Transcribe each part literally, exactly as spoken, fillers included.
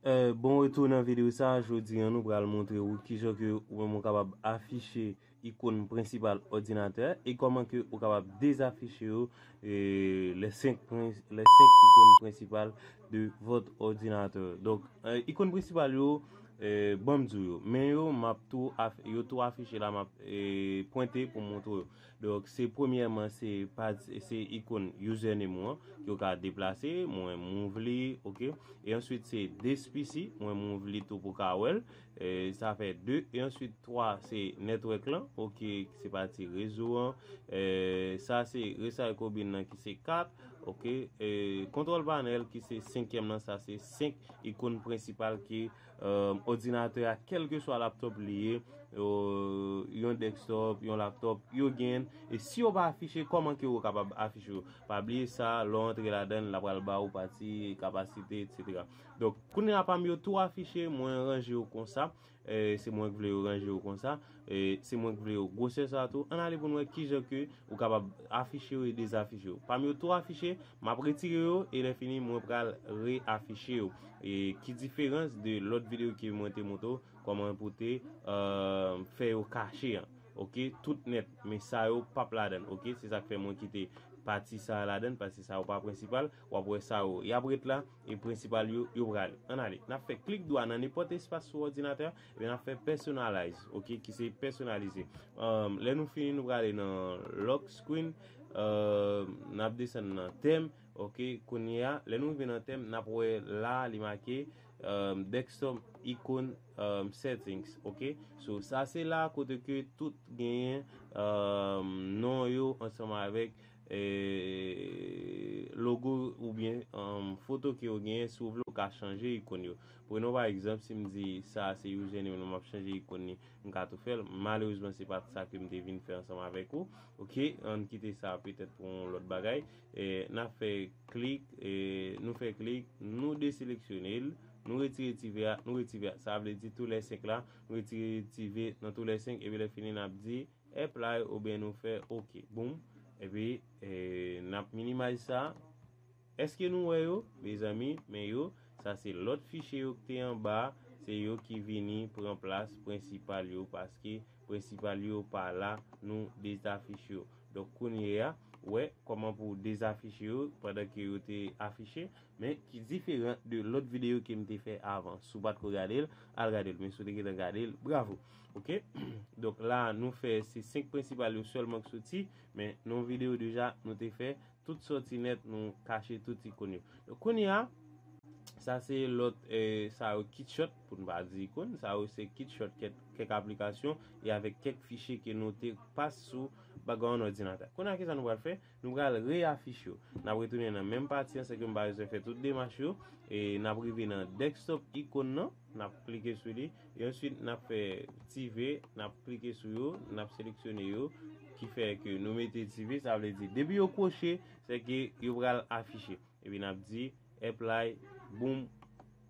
Euh, bon retour nan videyo sa. Jodi an nou pral montre ou kijan ke ou menm ou kapab afiche ikòn prensipal òdinatè e kòman ke ou kapab dezafiche yo, euh, les cinq prin- les cinq icônes principales de votre ordinateur. Donk, euh, ikòn prensipal yo, euh, ban m di w yo, men yo m ap tou af- yo tou afiche la, m ap, euh, pwente pou m montre w yo. Donk, se premyèman, se pa- se ikòn username ou an, ke w ka deplase, mwen move li, ok. E answit, se this P C, mwen move li tou pou w ka wè l. E sa fè de. E answit, twa, se network lan, ok, se pati rezo an. E sa, se recycle bin nan ki se kat, ok. E control panel ki se senkyèm lan, sa se senk ikòn prensipal ki, euh, òdinatè a, kèlkeswa laptop li ye, euh, yon desktop, yon laptop, yo gen. E si yo pa afiche, kòman ke yo kapab afiche yo? Pa bliye sa, lè w antre ladan l, l ap pral ba ou pati, kapasite, etsetera. Donk, kounye a pa m yo tou afiche, mwen ranje yo konsa. E se mwen k vle yo ranje yo konsa. E se mwen k vle yo gwosè sa tou. Ann ale pou n wè kijan ke ou kapab afiche yo e dezafiche yo. Pa m yo tou afiche, m ap retire yo e lè fini, mwen pral reafiche yo. E ki diferans de lòt videyo ke mwen te montre w, kòman pou te, euh, fè yo kache an. Ok, tout nèt, men sa yo p ap ladan l. Ok, se sa k fè mwen kite pati sa a ladan l, paske sa yo pa prensipal. W ap wè sa yo, y ap ret la, e prensipal yo, yo prale. Ann ale, n ap fè klik dwa nan nenpòt espas sou òdinatè a, epi n ap fè personalize, ok, ki se pèsonalize. Um, lè nou fini, nou prale nan lock screen, um, n ap desann nan tèm, ok, kounye a, lè nou rive nan tèm, n ap wè la, li make, um, desktop icon, um, settings, ok. So, sa se la kote ke tout genyen, um, non yo ansanm avèk, eh, logo oubyen, um, foto ke yo genyen, si w vle, w ka chanje ikon yo. Prenon pa egzanp, si m di sa se username lan, m ap chanje ikon li, m ka tou fè l. Malerezman, se pa t sa ke m te vin fè ansanm avèk ou. Ok, ann kite sa petèt pou yon lòt bagay. E, n ap fè klik, e, nou fè klik, nou deseleksyone l, nou retire ti V a, nou retire V a. Sa vle di tou lè senk la, nou retire ti V nan tou lè senk, epi lè fini, n ap di apply oubyen nou fè ok. Boom. Epi, e, n ap minimize sa. Èske nou wè yo? Mezanmi, men yo, sa se lòt fichye yo ki te anba, se yo ki vini pran plas prensipal yo, paske prensipal yo pa la, nou dezafiche yo. Donk, kounye a, wè kòman pou dezafiche yo pandan ke yo te afiche, men ki diferan de lòt videyo ke m te fè avan. Si w pa t ko gade l, al gade l. Men si w te gentan gade l, bravo. Ok? Donk, la, nou fè se senk prensipal yo sèlman k soti, men nan yon videyo deja, nou te fè tout sòti nèt, nou kache tout ikon yo. Donk, kounye a, sa se lòt, eh, sa yo kit shot, pou n pa di ikon, sa yo se kit shot kèk, kèk aplikasyon, e avèk kèk fichye ke nou te pas sou background òdinatè. Kounye a, kisa nou pral fè? Nou pral reafiche yo. N ap retounen nan menm pati an, san ke m pa bezwen fè tout demach yo, e n ap rive nan desktop ikon nan, n ap klike sou li, e answit n ap fè ti V, n ap klike sou yo, n ap seleksyone yo, ki fè ke nou mete ti V, sa vle di depi yo kwoche, se ke yo pral afiche. Epi n ap di apply, boom,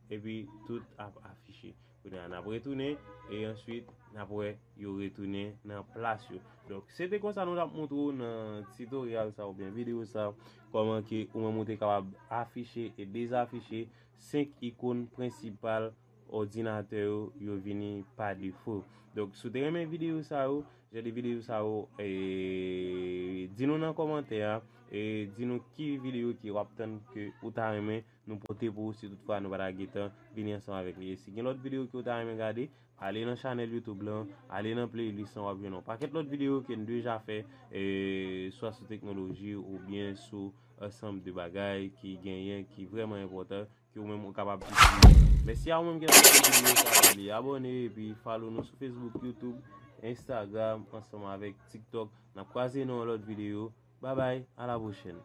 epi tout ap afiche. Kounye a n ap retounen, e answit n ap wè yo retounen nan plas yo. Donk, se te konsa nou t ap montre w nan titoryal sa oubyen videyo sa, kòman ke ou menm ou te kapab afiche e dezafiche senk ikon prensipal òdinatè yo, yo vini pa defo. Donk, si w te renmen videyo sa yo, jan de videyo sa yo, e, di nou nan kòmantè a, e di nou ki videyo ke w ap tann ke ou ta renmen nou pote pou ou si toutfwa nou pa ta gentan vini ansanm avèk li. E si gen lòt videyo ke w ta renmen gade, ale nan chanèl YouTube lan, ale nan playlist lan, w ap jwenn yon pakèt lòt videyo ke n deja fè, e, swa sou teknoloji oubyen sou ansanm de bagay ki genyen, ki vrèman enpòtan, ke ou menm ou kapab itilize. Mèsi a ou menm ki ap gade videyo sa, pa bliye abòne epi follow nou sou Facebook, YouTube, Instagram, ansanm avèk TikTok. N ap kwaze nan yon lòt videyo. Babay, a la pwochèn.